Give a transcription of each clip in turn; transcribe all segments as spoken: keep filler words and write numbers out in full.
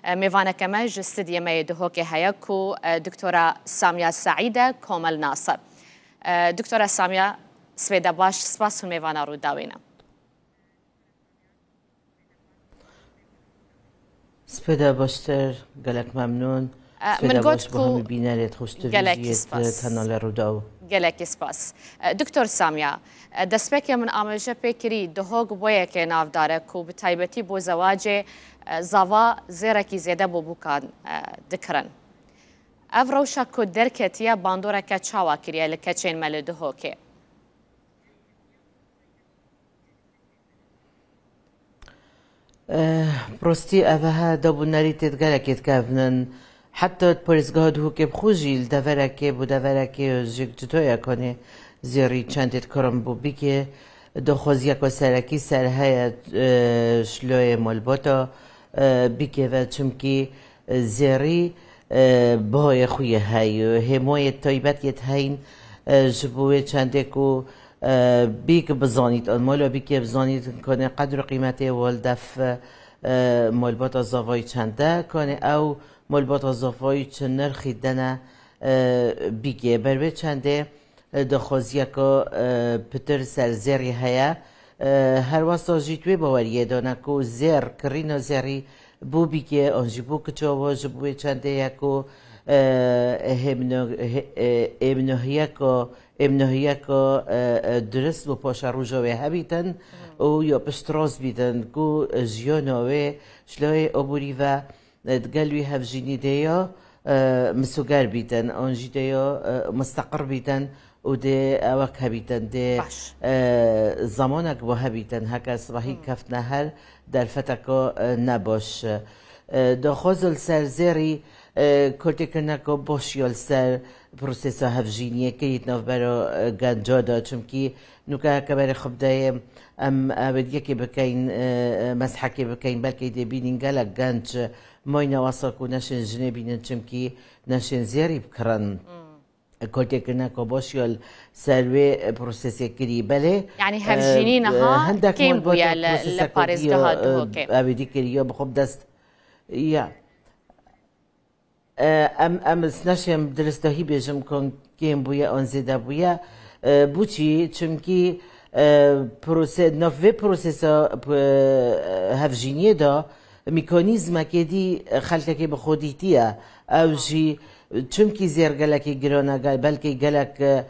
Mêvaneke me ji stûdiyê me yê Duhokê heye ku, e, Doktora Samiya Seîd e, komelnas e. E, Doktora Samiya, spê de baş, spas hûn mêvana Rûdawê ne. Spê de baştir, gelek memnûn. E, Spê min de got baş bo ku hemî bînerêt, xweştir gelekî vîjiyêt, spas. Kanalê Rûdaw. Gelekî spas. E, Doktor Samiya, e, destpêkê min amêje pê kirî, Duhok bo yekê navdar e ku bi taybetî bo zewacê, e, zava zêrekî zêde bo bûkan, e, dikirin. Ev rewşa ku derketiye bandoreke çawa kiriye li keçên me li Duhokê? Eh, bi rastî ev e, da bûnerî tê di gelekê dikevnin. Heta di parêzgeha Duhokê bi xwe jî li deverekê, bo deverekê jêk cuda ye, kanê zêrî çendê dikarin bo bikê. Daxwaziyeke serekî ser heye, eh, şiloyê malbata, eh, bikê ve, çimkî, eh, zêrî, eh, bihayê xwe yê heye. Hêmayê taybet yê diheyîn, eh, ji bo wê çendê ku, eh, bîk bizanît, an mala bîkê bizanît, kanê qedr û qîmetê wal def, eh, malbata zavayî çend e, kanê ew malbata zavayî çi nirxî dene, eh, bîkê. Ber wê çendê, eh, daxwaziyeke, eh, pitir ser zêrî heye. Eh, her wesa jî tu wê baweriyê dane ku zêr, kirîna zêrî bo bîkê, an jî bo kiça we, ji bo wê çendê ye ku, eh, hêmno-, hê-, eh, êmnohiyeka, êmnohiyeka, eh, eh, dirist bo paşeroja wê hebîtin û ya piştrast bîtin ku jiyana wê ji layê aborî ve, e, digel wî hevjînî dê ya, e, misoger bîtin, an jî dê ya, e, misteqir bîtin û dê ewek hebîtin, dê, Baş. e, zemanek bo hebîtin, heke sibehî Hmm. keftine her derfeteka, e, nebaş. E, daxwaz li ser zêrî, e, kultêkirineka baş ya li ser prosesa hevjîniyê kirî di navbera, e, genca de, çimkî nûke heke berê xwe bideyê, em, e, êdiyekê bikeyn, e, e, mezhekê bikeyn, belkî dê bînîn gelek genc, Mayne wesa ku neşên jinê bînin, çimkî neşên zêrî bikirin. Kultêkirina ku baş ya li ser wê prosesê kirî. Belê, Yanî hevjînî e, niha hindek kêm malbata bûye li, li prosesa parêzgeha Kurdî, e, Duhokê. Ew êdî kiriye bi xwe bi dest. Ya. E, em, em ez neşêm diristahî bêjim ku kêm bûye an zêde bûye. E, bûçî? Çimkî, e, prose-, nav vê prosesa, e, hevjîniyê de mekanîzmekê dî xelkekê bi xwe dîtiye. Ew jî çimkî zêr gelekî giran e, gel-, belkî gelek, e,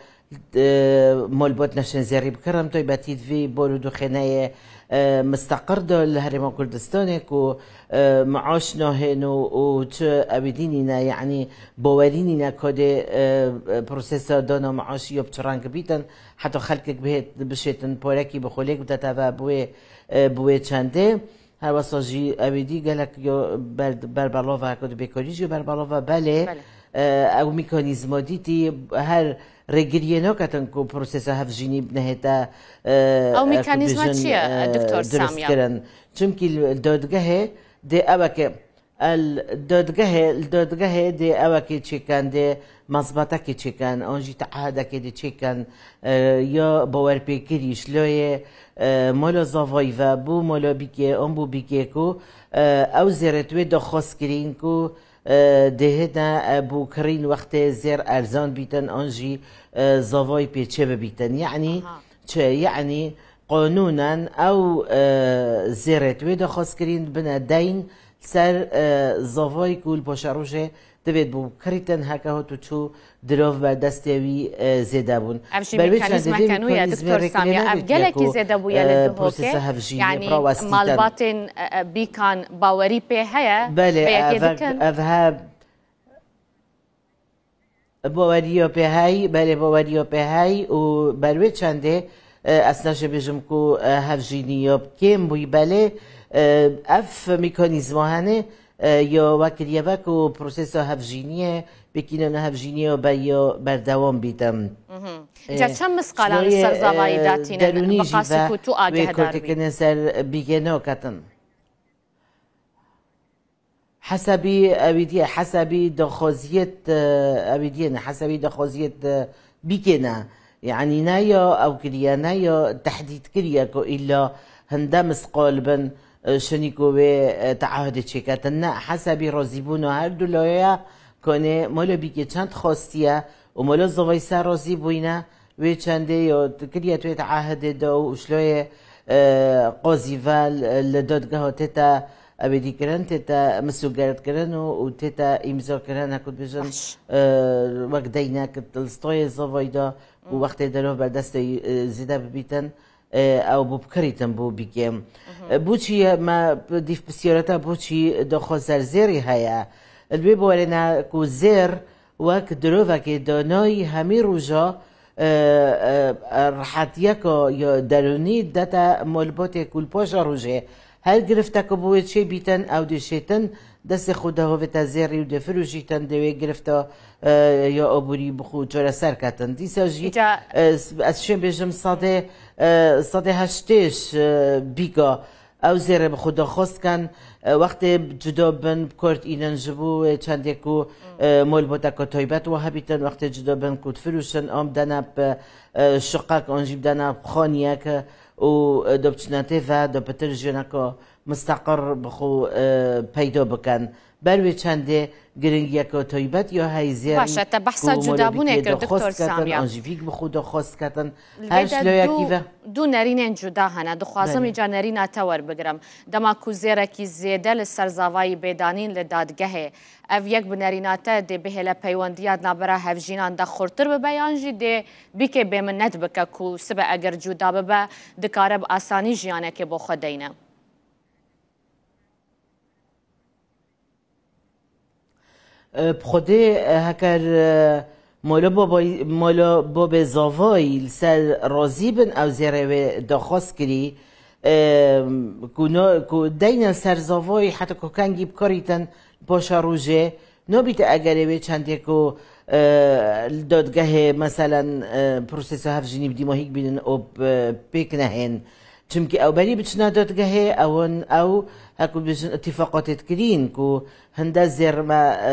e, malbat neşên zêrî bikirin, taybetî di vê bor û duxêneyê, e, misteqir de li Herêma Kurdistanê ku, e, meaş nahên û, û çi ewîdî nîne, yanî bawerî nîne ku dê, e, e, prosesa dana meaşî ya bi çi reng bîtin, heta xelkek bihêt, bişêtin porekî bi xwe lêk bidete ve bi wê, e, bi wê çendê. Her wesa jî ew ê dî gelek yo ber-, berbelav e, ku di bêkarî jî berbelav e, belê, Belê. e, ew mekanîzma dîtî her rêgiriyê naketin ku prosesa hevjînî nehête, e, Ew e, mekanîzma bêjin, çi ye, e, Doktor Samiya? Diristkirin. Çimkî li dadgehê dê eweke, el dadgehê, li dadgehê dê ewekê çêken, dê mezbatekê çêken, an jî teahedekê dê çêken, e, ya bawerpêkirî, şiloyê, e, mala zavayî ve, bû mala bîkê, an bû bîkê ku, e, ew zêrê tu wê daxwaz kirîn ku, e, dê hêne, e, bû kirîn wextê zêr erzan bîtin, an jî, e, zavayî pê çê bibîtin. Yanî Aha. çi? Yanî qanûnen ew, e, zêrê tu wê daxwaz kirîn bine deyn ser, e, zavayî ku li paşerojê divêt bû kirîtin, heke hat û çû dirov ber destê wî, e, zêde bûn. Ev jî Ber wê çendê vê mekanîzmeke nû ye, mekanîzmê Doktor Samiya. Ev rêkirêna gelekî vekî ku, zêde bûye li e, Duhokê. Prosesa hevjînê Yanî rawestîtin. Malbatên, e, e, bîkan bawerî pê heye, Belê, pê yekê ev, dikin. Ev he, Baweriya pê hey, belê, baweriya pê hey û ber wê çendê, e, ez naşê bêjim ku, e, hevjînî ya kêm bûyî, belê, e, ev mekanîzma hene, e, ya wekiriye ve ku prosesa hevjîniyê, pêkînana hevjîniyê ya be ya berdewam bîte. Mhm. E, Ca çend misqalan li ser zavayî datînin, derûnî jî bi qasî ve ku tu wê ageh dar bî? Kultêkirinê ser bîgê naketin. Hesabî ewîdiyê, hesabî daxwaziyêt, e, ewîdiyê ne, hesabî daxwaziyêt, e, bîkê ne. Yanî ne ya ew kiriye, ne ya tehdît kiriye ku îlla hinde misqal bin, e, şinî ku wê, e, teahudê çêketin. Ne, hesabî razîbûna her du layeya konê molo bîkê çend xwestiye û molo zovayî ser razî bûyne, wê çendê yo kiriye tu wê teahudê de û şloyê, e, qazî ve li dadgeha tête ebedîkirin, tête misûgertkirin û, û tête îmzakirin, heku dibêjin, Baş. e, wek deynek di listoyê zovayî de û wextê derov berdestê, e, zêde bibîtin, e, ew bû bikirîtin bû bîkê. E, boçî me dîf pisyareta boçî daxwazer zêrî heye. Li wê bawerê ne ku zêr wek dirovekê danayî hemî roja, e, e, e, rehetiyeka ya derûnî dete malbatê ku li paşa rojê her giriftek ku bi wê çêbîtin ew dê şêtin destê xwe de hovête zêrî û dê firûşîtin dê wê girifta, e, ya aborî bi xwe çareser ketin. Dîsa jî, Îca e, s-, ez şên bêjim sedê, e, sedê heştêş, e, bîka ew zêrê bi xwe daxwaz dikin, e, wextê cuda bin, bi kort înin ji bo wê çendê ku, e, malbateke taybet wa hebîtin, wextê cuda bin ku difirûşin, an bidene bi, e, şiqek, an jî bidene bi xaniyek û, e, da biçine tê ve, da pitir jiyaneke misteqir bi xwe, e, peyda bikin. Ber wê çendê giringiyeke taybet ya hey zêrî Baş e, te behsa ku cudabûnê molobîkê kir, daxwaz Doktor diketin, Samiya. an jî vîk bi xwe daxwaz diketin. Li Her vê de şloyekî du, ve. du nerînên cuda hene. Dixwazim Belê. îca nerîna te werbigirim. Dema ku zêrekî zêde li ser zavayî bê danîn li dadgehê, ev yek bi nerîna te dê bihêle peywendiya di navbera hevjînan de xurtir bibe yan jî dê bîkê bêminet bike ku sibe eger cuda bibe, dikare bi asanî jiyanekê bo xwe deyne? E, bi Xwedê, e, heker, e, molo babay-, molo babê zavayî li ser razî bin, ew zêrê wê daxwaz kirî, e, ku no-, ku deyne li ser zavayî heta ku kengî bikarîtin paşa rojê, nabîte egerê wê çendê ku, e, li dadgehê, meselen, e, prosesa hevjînî bi dîmahîk bînin û bi pêk nehên. Çimkî ew berî biçine dadgehê, ewin ew, heku bêjin, îtîfaqatê dikirîn ku hinde zêr me, e,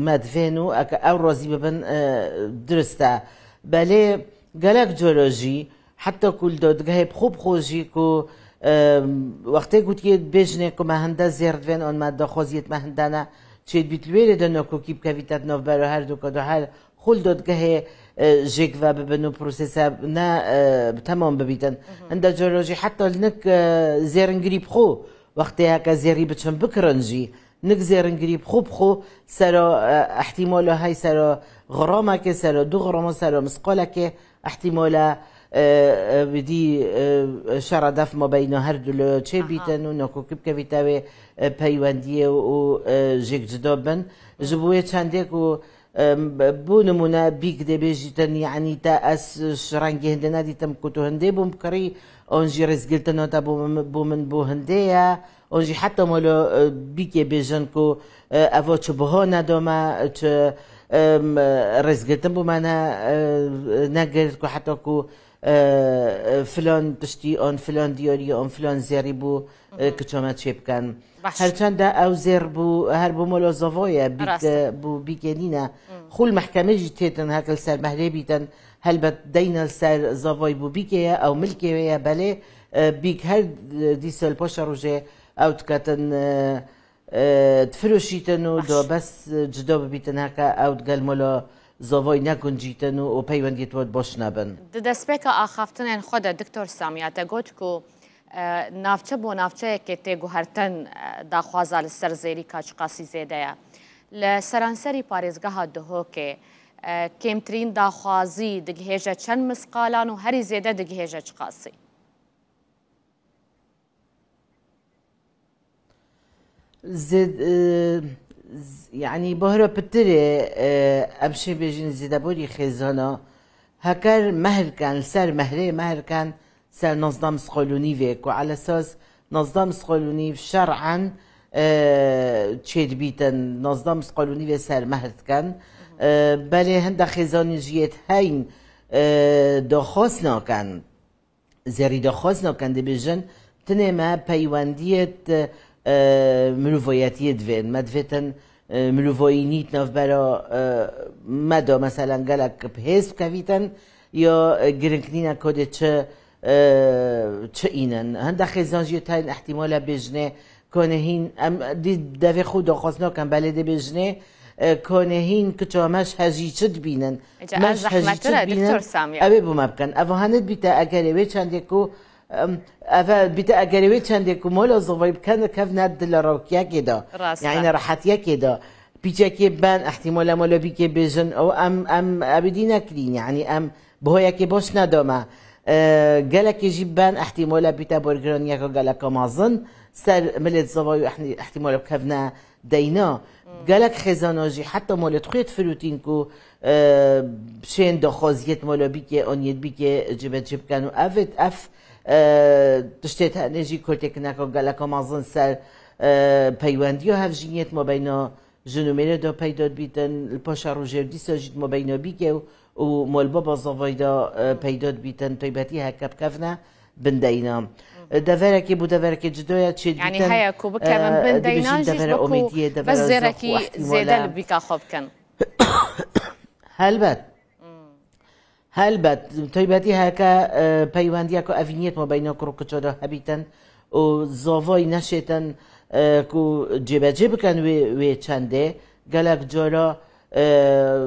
me divên û eke ew razî bibin, e, dirist e. Belê gelek cara jî, heta ku li dadgehê bi xwe bi xwe jî ku, e, wextê gotiye bêjinê ku me hinde zêr divên an me daxwaziyê me hinde ne, çêdibît li wê rê de nakokî bikevîte di navbera her du ka de her Xul dadgehê, e, jêk ve bibin û prosese ne, e, bi temam bibîtin. Hinde cara jî heta li nik, e, zêringirî bi xwe, wextê heke zêrî biçin bikirin jî, nik zêringirî bi xwe bi xwe sera, e, ihtimala hey sera gramekê, sera du grama, sera misqalekê, ihtimala, e, e, bidî, e, şera def mabeyna her du lo çê Aha. bîtin û nakokî bikevîte wê, e, peywendiyê û, e, jêk cuda bin. Ji bo wê çendê ku Em, bo nimûne bîk dê bêjîtin, yanî te ez ji rengê hindê nedîtim ku tu hindê bûm kirî, an jî rêzgirtina te bo min, bo min bo hindê ye, an jî heta mala, e, bîkê bêjin ku, e, eva çi biha neda me, çi, em, rêzgirtin bo me ne, e, negirt ku heta ku, e, e, filan tiştî an filan diyarî an filan zêrî bû, e, Hı hı. kiça me çê bikin. Baş. Her çend de ew zêr bû, her bû mala zavoye, bîk Rast e. de bû bîkê nîne. Hmm. Xul mehkemê jî têtin heke li ser mehrê bîtin, helbet deyne li ser zavoy bû bîkê ye, ew milkê wê ye, belê, e, bîk her, e, dîsa li paşa rojê ew diketin, e, e, difiroşîtin û Baş. do bes, e, cuda bibîtin heke ew digel mala zavoy neguncîtin û, û peywendiyê tu baş nebin. Di destpêka axaftinên xwe de Doktor Samiya te got ku, e, navçe bo navçeyekê tê guhertin, e, daxwaza li ser zêrîka çiqasî zêde ye. Li seranserî parêzgeha Duhokê, e, kêmtirîn daxwazî digihêje çend misqalan û herî zêde digihêje çiqasî? Zêd-, e, z-, yanî bahra pitirê, e, em şê bêjin zêdeborî xêzana. Heker mehrken, li ser mehrê mehrken, ser nozdeh misqal û nîvê, ku elesas nozdeh misqal û nîv şer'en, e, çêdibîtin, nozdeh misqal û nîvê ser mehr dikin. E, belê hinde xêzanî jiyê heyn, e, daxwaz nakin. Zêrî daxwaz nakin, dibêjin, tinê me peywendiyê, e, mirovayetiyê divên. Me divêtin, e, mirovayî nît navbera, e, me de, meselen, gelek bi hêz bikevîtin, ya, e, giring nîne kodê çi, e, çi înin. Hinde xêzan jî tên ihtimala bêjinê, konê hîn, em dî devê xwe daxwaz nakin, belê dê bêjinê, e, konê hîn kiça me ji hejî çi dibînin. Îca Me ev ji hejî çi zehmettir e, dibînin, Doktor Samiya. Ew ê bo me bikin. Ev hanê dibîte egerê wê çendê ku, em, ev e bîte egerê wê çendê ku mola zovayî bikene kevne di lerawkiyekê de. Rast e. Yani rehetiyekê de. Pîçekê ben ihtimala mola bîkê bêjin, ew em, em, ew ê dî nekirîn. Yani em bi hoyekê baş nedame. E, gelekê jî ben ihtimala bîte borgiraniyeke geleka mezin ser milêt zovayî û ihni-, ihtimala bikevne deyna. Gelek xêzana jî heta molê xwe yê difirûtîn ku, e, şên daxwaziyêt mola bîkê, oniyêt bîkê cibecî bikin û ev ê, ev, e, tiştê tenê jî kurtêkineka geleka mezin ser, e, peywendiya hevjîniyêt mabeyna jin û mêrê de peyda dibîtin, li paşa rojê dîsa jî di mabeyna bîkê û, û molbaba zavayî de, e, peyda dibîtin, taybetî heke bikevne bin deyna. E, deverekê bû deverekê cuda ye, çê Yani dibîtin, heye ku bikevin e, bin dibêjin deynan jî ji devera bo ku omêdiyê, bes devera zêrekî zêde li bîka xwe bikin. Helbet. Helbet, taybetî heke, e, peywendiyeke evîniyê ma beyna kur û kiça de hebîtin û zavayî neşêtin, e, ku cêbecê bikin wê, wê çendê, gelek cara, e,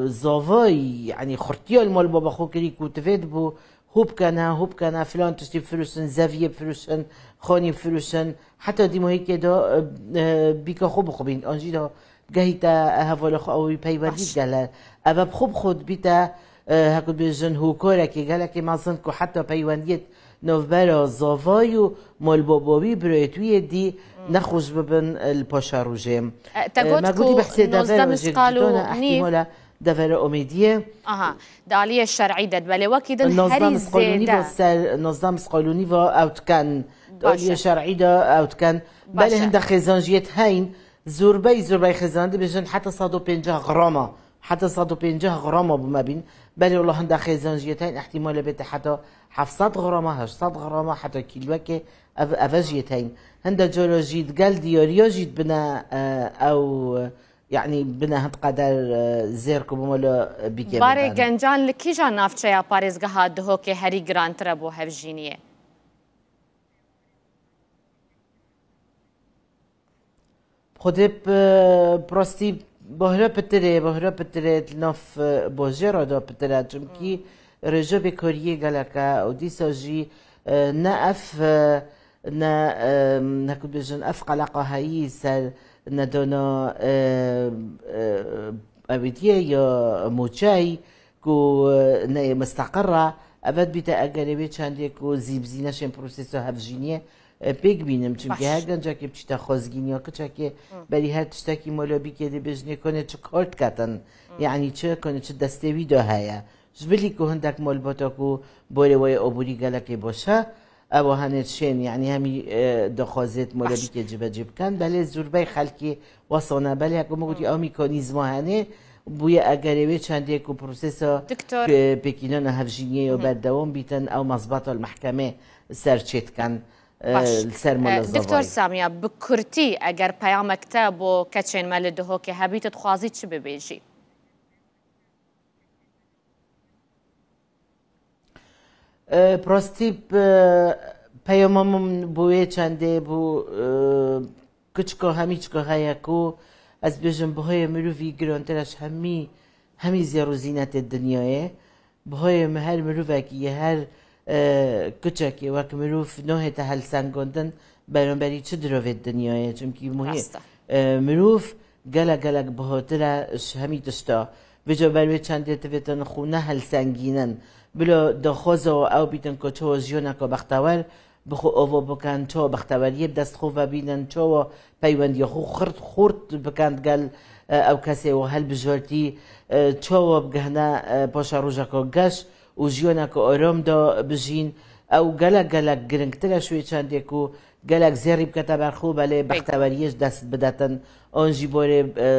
zavayî, yanî xurtiya li mal baba xwe kirî ku tivê dibû, hû bikene, hû bikene, filan tiştî bifirûşin, zeviyê bifirûşin, xanî bifirûşin, heta dîmohîkê de, e, e, bîka xwe bixwibîn. An jî de gehî te hevalê xwe ew wî peywendî Baş. digel e. Ev e bi xwe bi xwe dibîte, e, heku dibêjin hûkorekê gelekê mezin ku heta peywendiyê navbera zavayî û malbabawî birayêt wî yê dî nexweş bibin, e, li paşa rojê. E, te E, got me gotî ku behsê devera nozdeh jêr misqal û cudana nîv. Ihtimala devera omêdiyê. Aha, di aliyê şer'î de, belê wekî din Nozdeh herî misqal û nîva zêde. ser, nozdeh misqal û nîva ew diken. Di Baş e. aliyê şer'î de ew diken. Baş Belê e. hinde xêzan jiyê heyn. Zorbey, zorbey xêzan dibêjin heta sed û pêncah grama. Heta sed û pêncah grama bi me bîn. Belê wela hinde xêzan jiyê heyn, ihtimale bête heta heft sed grama, heşt sed grama, heta kîlwekê ev, eve jiyê heyn. Hinde cara jî digel diyariya jî dibine, e, ew, yani bine hind qeder, e, zêr ku bi mala, e, bîkê Barê bidan. gencan li kîja navçeya parêzgeha Duhokê herî girantir e bo hevjîniyê? Xwedê bi, bi rastî bahra pitirê, bahra pitirê di nav, e, bajêra de pitire. Çimkî rêje bêkariyê gelek e û dîsa jî, e, ne ev, e, ne, e, ne ku bêjin ev qeleqa heyî ser nedana, e, e, ewêdiyê ya moçey, ku, e, neyê misteqir e, eve dibîte egerê wê çendê ku zî bi zî neşên prosesa hevjîniyê, e, pêk bînim. Çimkî Baş. her gencekê biçîte xwezgîn ya kiçekê, Hı. berî her tiştekî mola bîkê dê bêjinê konê çi kar diketin. Hı. Yanî çi, konê çi destê wî de heye. Ji bilî ku hindek malbata ku borê wê oborî gelekê baş e, ew hanê şên, yanî hemî, e, daxwazêt mola Baş. bîkê cibecî bikin. Belê zûrbey xelkî wesane. Belê heko me gotî Hı. ew mekanîzma hene, bûye egerê wê çendê ku prosesa Doktor. pê-, pêkînana hevjîniyê yo Hı hı. berdewam bîtin, ew mezbeta li mehkemê ser çêdikin, e, Baş. li ser mala E, Doktor zavayî. Samiya, bi kurtî eger peyamek te bo keçên me li Duhokê hebî, tu dixwazî çi bibêjî? E, bi rastî, e, peyama min bo wê çendê bû, e, kiçika hemî çika heye ku ez bêjim, bihayê mirovî girantir e ji hemî, hemî zêr û zînetê dinyayê. Bihayê me her mirovekî ye, her, e, kiçekê wek mirov nahête helsengandin beramberî çi dirovê dinyayê. Çimkî muhî-, Rast e. e, mirov gelek, gelek bihatir e ji hemî tişta. Vêca ber wê çendê divêtin xwe nehelsengînin. Bila daxwaza ew bîtin ku çawa jiyaneke bextewer bi xwe ava bikin, çawa bexteweriyê bi dest xwe vebînin, çawa peywendiya xwe xirt xurt bikin digel, e, ew kesê wa hilbijartî, e, çawa bigihine, e, paşerojeke geş û jiyaneke aram de bijîn. Ew gelek, gelek giringtir e ji wê çendê ku gelek zêrî bikete ber xwe, belê Pêk. bexteweriyê ji dest bidetin. An jî borê, e,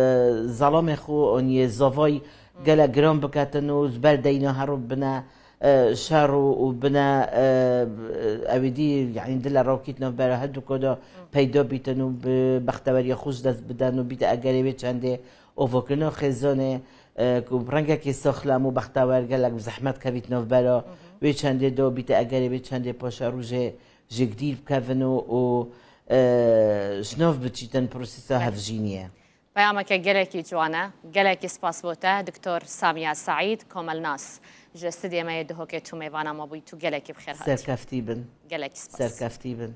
zelamê xwe, an yê zavayî gelek giran biketin û ji ber deyna herû bine, e, şer û, û bine, e, ew ê dî, yanî dile rewkît navbera her du koda peyda bîtin û bi bexteweriya xwe ji dest bidin û bîte egerê wê çendê avakirina xêzanê, e, ku rengekî saxlem û bextewer gelek bi zehmet kevît navbera wê çendê de û bîte egerê wê çendê paşerojê jêkdîr bikevin û, û, e, ji nav biçîtin prosesa hevjîniyê. Peyameke gelekî ciwan e. Gelekî spas bo te, Doktor Samiya Seîd, komelnas. Ji stûdyoya me yê Duhokê tu mêvana me bûyî, tu gelekî bi xêr hatî. Serkeftî bin. Gelekî spas. Serkeftî bin.